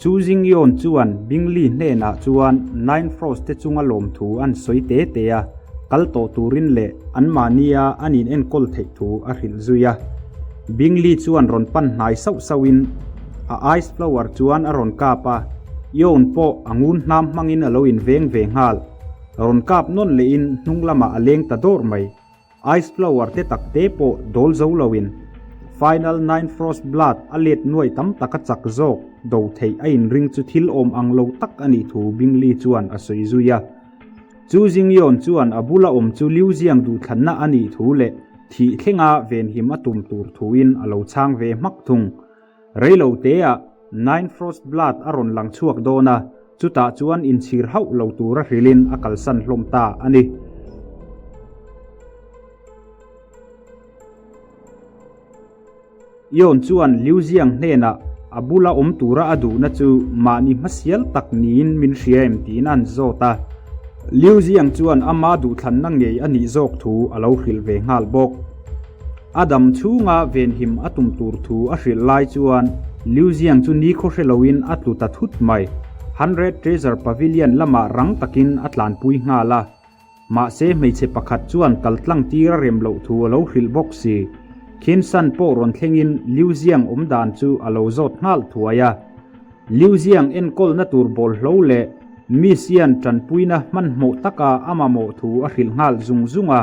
Chu Jingyeon chuan Bingley hnenah chuan Nine Frost te chunga lawmthu an sawi te te a, kal tawh turin leh anmahnia an in enkawl theih thu a hrilh zui a. Bingley chuan rawn pan hnai sauh sauhin a ice flower chuan a rawn kap a, Yeon pawh a ngun hnam hmangin a lo inveng ve nghal. Rawn kap nawn lehin hnung lamah a leng ta dawr mai. Ice flower te tak te pawh dawl zo loin Final Nine Frost Blood a let nuai tam taka chak zawk do theih a inring chu thil awm ang lo tak a nih thu Bingley chuan a sawi zui a. Chu Jingyeon chuan a bula awm chu Liu Jiang duhthlanna a nih thu leh thih thlenga venhim a tum tur thuin a lo chhang ve hmak thung. Reilo teah Nine Frost Blood a rawn lang chhuak dawn a, chutah chuan inchhir hauh lo tura hrilhin a kalsan hlawm ta a ni. Yeon chuan Liu Jiang hnenah a bula awm tura a duhna chu mahni hmasial tak niin min hria em tiin a han zawt a. Liu Jiang chuan ama duhthlanna ngei a nih zawk thu a lo hrilh ve nghal bawk. A dam chhunga venhim a tum tur thu a hrilh lai chuan Liu Jiang chu nikhaw hre loin a tlu ta thut mai. Hundred Treasure Pavilion lamah rang takin a tlanpui nghal a. Mahse hmeichhe pakhat chuan kal tlang tir a rem loh thu a lo hrilh bawk si. Khin San pawh rawn thlengin Liu Jiang awm dan chu a lo zawt nghal thuai a. Liu Jiang enkawlna tur bawlhlo leh Miss Yan tanpuina hmanhmawh taka a mamawh thu a hrilh nghal zung zung a.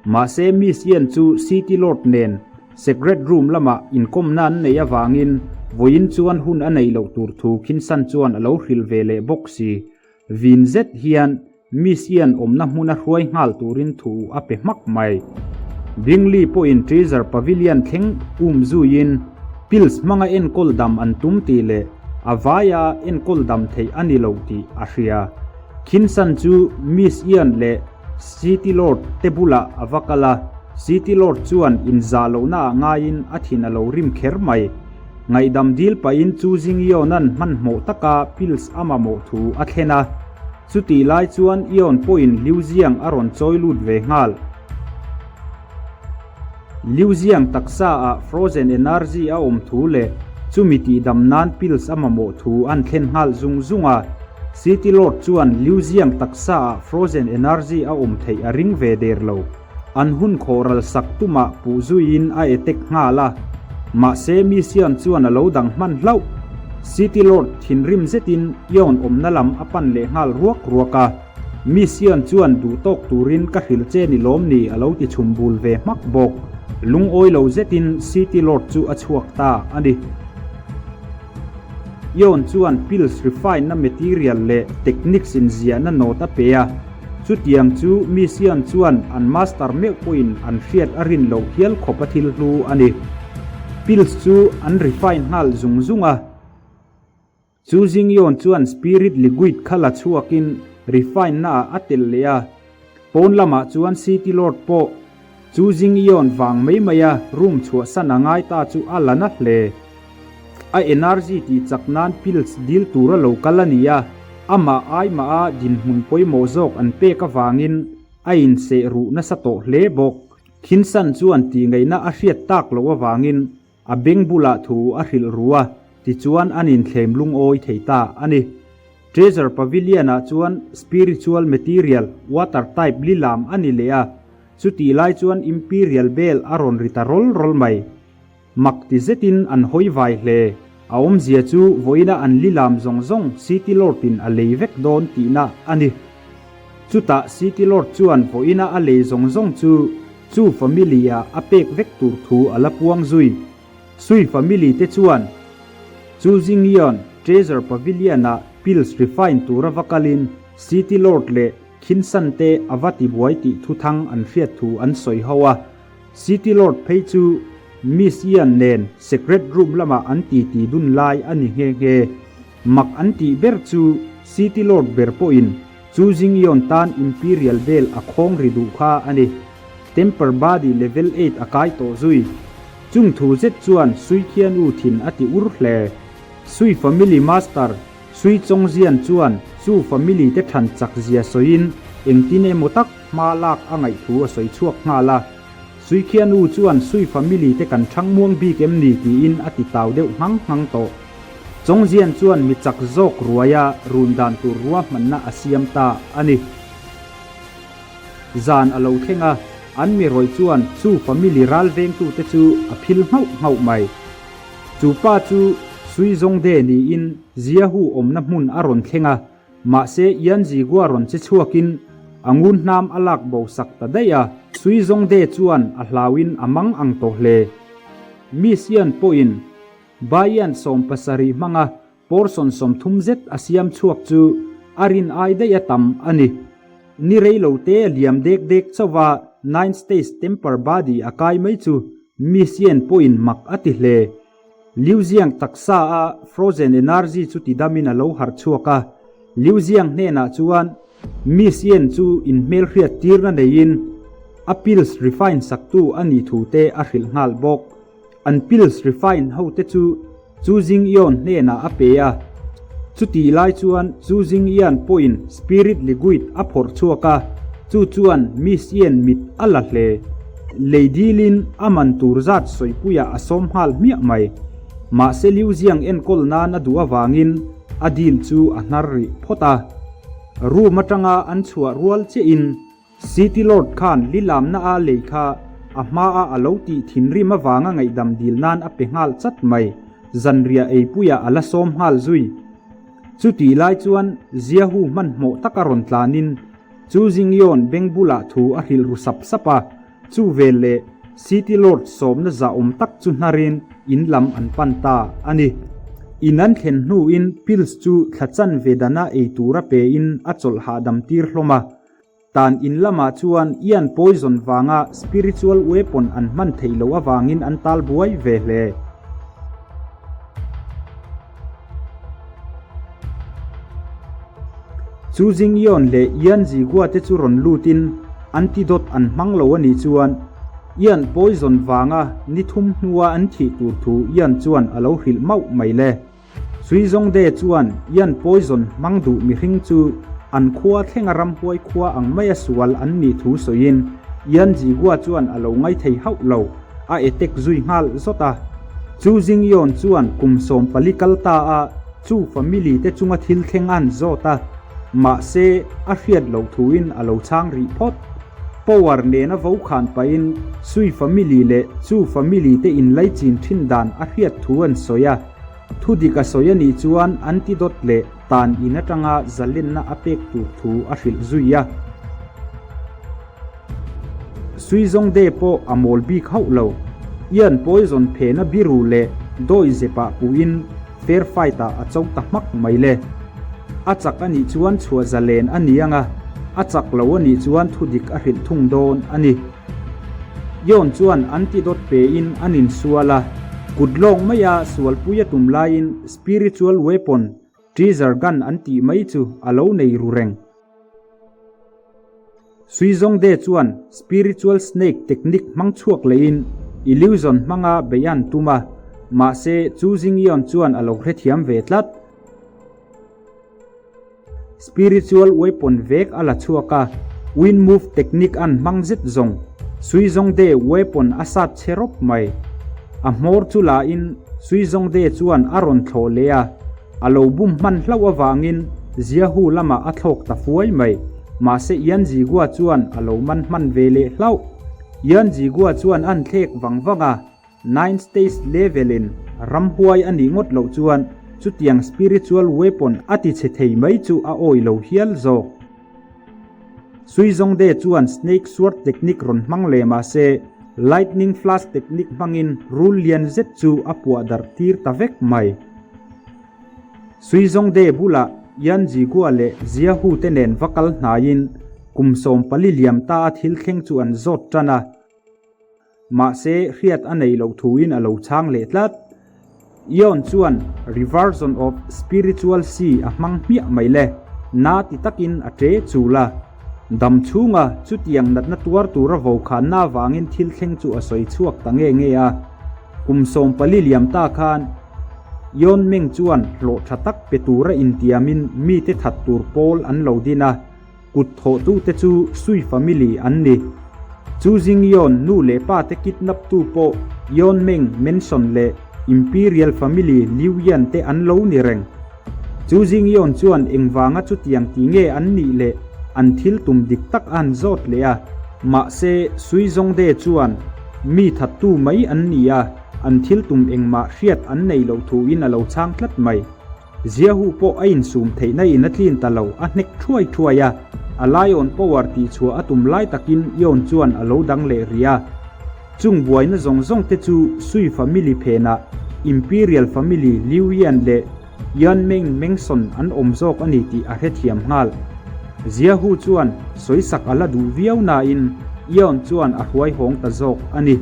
Mahse Miss Yan chu City Lord nen Secret Room lamah inkawmna an neih avangin vawiin chuan hun a neih loh tur thu Khin San chuan a lo hrilh ve leh bawk si. Vin zet hian Miss Ian awmna hmuna hruai nghal turin thu a pe hmak mai. Bingley pawhin Treasure Pavilion thleng um zuiin pills hmanga enkawl dam an tum tih leh a vaia enkawl dam theih a ni lo tih a hria. Khinsan chu Miss Ian leh City Lord te bulah a va kal a, City Lord chuan inzah lohna ah ngaiin a thin a lo rim kher mai. Ngaihdam dil pahin Chu Jingyeon-a'n hmanhmawh taka pills a mamawh thu a thlen a. Chutih lai chuan Yeon pawhin Liu Jiang a rawn chawi lut ve nghal. Liu Jiang taksa ah frozen energy a awm thu leh chumi tihdam nan pills a mamawh thu an thlen nghal zung zung a. City Lord chuan Liu Jiang taksa ah frozen energy a awm theih a ring ve der lo. An hun khawhral sak tumah puh zuiin a attack nghal a, mahse Mission chuan a lo dang hman hlauh. City Lord thinrim zetin Yeon awmna lam a pan leh nghal ruak ruak a, Mission chuan duh tawk turin ka hrilh che ni lawm ni a lo ti chhum bul ve hmak bawk. Lungawi lo zetin City Lord chu a chhuak ta a ni. Yeon chuan pills refine na material leh techniques inziahna note a pe a. Chutiang chu Mission chuan an master meuh pawhin an hriat a rin loh hial khawp a thil hlu a ni. Pills chu an refine nghal zung zung a. Chu Jingyeon chuan spirit liquid kha la chhuakin refine na ah a telh leh a. Pawn lamah chuan City Lord pawh chu Jingyeon vang mai mai a room chhuahsan a ngai ta chu a la na hle. A energy tih chak nan pills dil tura lo kal a ni a, amah ai mah a dinhmun pawimawh zawk an pek avangin a inseh ruh nasa tawh hle bawk. Khinsan chuan tih ngaihna a hriat tak loh avangin a beng bulah thu a hrilh ru a, tichuan an inthlem lungawi thei ta a ni. Treasure Pavilion-ah chuan spiritual material water type lilam a ni leh a, chutih lai chuan Imperial Bell a rawn ri ta rawl rawl mai. Mak ti zetin an hawi vai hle. A awmzia chu vawiina an lilam zawng zawng City Lord-in a lei vek dawn tihna a ni. Chutah City Lord chuan vawiina a lei zawng zawng chu chu family-ah a pek vek tur thu a la puang zui. Sui family te chuan Chu Jingyeon Treasure Pavilion-ah pills refine tura va kalin City Lord leh Khinsan te a va tibuai tih thuthang an hriat thu an sawi ho a. City Lord phei chu Miss Ian nen secret room lamah an titi dun lai a ni nghe nghe. Mak an tih ber chu City Lord ber pawhin Chu Jingyeon tan Imperial Bell a khawng ri duh kha a ni. Temper Body level eight a kai tawh zui. Chung thu zet chuan Sui Khian U thin a ti ur hle. Sui Family Master Sui Chongzian chuan chu family te than chak zia sawiin engtin emaw tak hma lak a ngaih thu a sawi chhuak nghal a. Sui Khianu chuan Sui family te kan thang muang bik em ni tiin a ti tau deuh nghang nghang tawh. Chongzian chuan mi chak zawk ruaia run dan tur ruahmanna a siam ta a ni. Zan a lo thleng a, an mi rawih chuan chu family ral vengtute chu a phil nghauh nghauh mai. Chu pa chu Sui Zongde niin Ziahu awmna hmun a rawn thleng a, mahse Yan Zigua rawn che chhuakin a ngun hnam a lak bo sak ta daih a. Sui Zongde chuan a hlauin a mang ang tawh hle. Miss Yan pawhin Bayan 70 hmanga portion 30 zet a siam chhuak chu a rin ai daih a tam a ni. Ni rei lo te liam dek dek chauha Nine States Temper Body a kai mai chu Miss Yen pawhin mak a ti hle. Liu Ziang taksa a Frozen Energy chu tidamin a lo harh chhuak a. Liu Ziang hnenah chuan Miss Yen chu inhmelhriat tirna neiin a pills refine saktu a nih thu te a hrilh nghal bawk. An pills refine ho te chu Chu Jing Ion hnenah a pe a. Chutih lai chuan Chu Jing Ian pawhin Spirit Liquid a phawrh chhuak a, chu chuan Miss Yen mit a la hle. Lei dilin a man tur zat sawipuiah a sawm nghal hmiah mai. Mahse Liu Ziang enkawl nan a duh avangin a deal chu a hnar rih phawt a. Room atanga an chhuah rual chiahin City Lord khan lilamna a lei kha a hmaa a lo tih thinrim avanga ngaihdam dil nan a pe nghal chat mai, zanriah eipuiah a la sawm nghal zui. Chutih lai chuan Ziahu hmanhmawh taka rawn tlanin Chu Jingyawn beng bulah thu a hrilh ru sap sap a, chu vel leh City Lord sawmna zahawm tak chu hnarin in lam an pan ta a ni. In an thlen hnuin pills chu thla chanve dana ei tura pein a chawlh hahdam tir hlawm a. Tan in lamah chuan Ian poison vanga spiritual weapon an hman theih loh avangin an tal buai ve hle. Chu Jingyeon leh Ian Zigua te chu rawn lutin antidote an hmang lo a nih chuan Ian poison vanga ni thum hnua an thih tur thu Ian chuan a lo hrilh mauh mai le. Suizawngde chuan Ian poison hmang duh mihring chu an khua thlenga ramhuai khua ang maia sual an nih thu sawiin Ian Jigua chuan a lo ngaithei hauh lo, a attack zui nghal zawt a. Chu Jingyeon chuan kum 14 kal ta a chu family te chunga thil thleng an zawt a, mahse a hriat loh thuin a lo chhang rih phawt. Power nena vo khan pahin Sui family leh chu family te inlaichin thin dan a hriat thu an sawi a. Thu dik a sawi a nih chuan antidote leh tan in atanga zalenna a pek tur thu a hrilh zui a. Suizawngde pawh a mawl bik hauh lo. Ian poison phena biru leh dawi zepah puhin fair fight ah a cho ta hmak mai le. A chak a nih chuan chhuah zalen a ni ang a, a chak lo a nih chuan thu dik a hrilh thung dawn a ni. Yon chuan antidote pein an insual a, kut lawng maia sualpui a tum laiin spiritual weapon, treasure gun an tih mai chu a lo nei ru reng. Suizawngde chuan spiritual snake technique hmang chhuak lehin illusion hmanga beih an tum a, mahse chu Jingyeon chuan a lo hrethiam ve tlat. Spiritual weapon vek a la chhuak a, wind move technique an hmang zet zawng. Suizawngde weapon a sat chhe rawp mai. A hmawr chu la in Suizawngde chuan a rawn thlawh leh a, a lo bum hman hlauh avangin Ziahu lamah a thlawk ta fuai mai. Mahse Yan Zigua chuan a lo man hman ve leh hlauh. Yan Zigua chuan an thlek vang vang a. Nine States level in ramhuai a nih ngawt loh chuan chutiang spiritual weapon a ti chhe thei mai chu a awi lo hial zawk. Suizawngde chuan snake sword technique rawn hmang leh mah se lightning flash technique hmangin rul lian zet chu a puah darh tir ta vek mai. Suizawngde bulah Yan Jigua leh Ziahu te nen va kal hnaiin kum 14 liam ta a thil thleng chu an zawt tan a. Mahse, hriat a nei loh thuin a lo chhang leh tlat. Ion chuan Reversion of Spiritual Sea a hmang hmiah mai le, na ti takin a ṭe chul a. Dam chhunga chutiang natna tuar tura vokhanna avangin thil thleng chu a sawi chhuak ta nge nge a. Kum 14 liam ta khan Ion Meng chuan hlawh ṭha tak pe tura intiamin mite that tur pawl an lo din a. Kut thawhtute chu Sui family an ni. Chu Jingyeon nu leh pa te kidnap tu pawh Yeon Meng Mansion leh Imperial Family Liu Yan te an lo ni reng. Chu Jingyeon chuan engvanga chutiang ti nge an nih leh an thil tum dik tak a han zawt leh a, mahse Sui Zongde chuan mi thattu mai an ni a, an thil tum engmah hriat an nei loh thuin a lo chhang tlat mai. Ziahu pawh a insum theihna in a tlin ta lo, a hnek thuai thuai a, a Lion Power tihchhuah a tum lai takin Yeon chuan a lo dang leh rih a. Chung buaina zawng zawng te chu Sui family phenah Imperial family Liu Yan leh Yan Meng Mengson an awm zawk a ni tih a hrethiam nghal. Zia Hu chuan sawisak a la duh viau nain Yeon chuan a hruai hawng ta zawk a ni.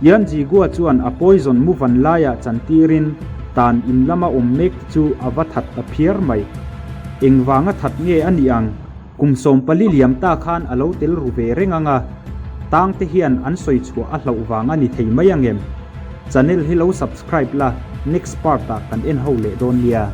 Yan Jigua chuan a poison mu van laiah chantirin tan in lama awm mek te chu a va that ta phiar mai. Engvanga that nge a nih ang? Kum 14 liam ta khan a lo tel ru ve reng ang a, tang te hian an sawi chhuah a hlauh vang a ni thei mai ang em? Channel hi lo subscribe la, next part ah kan en ho leh dawn nia.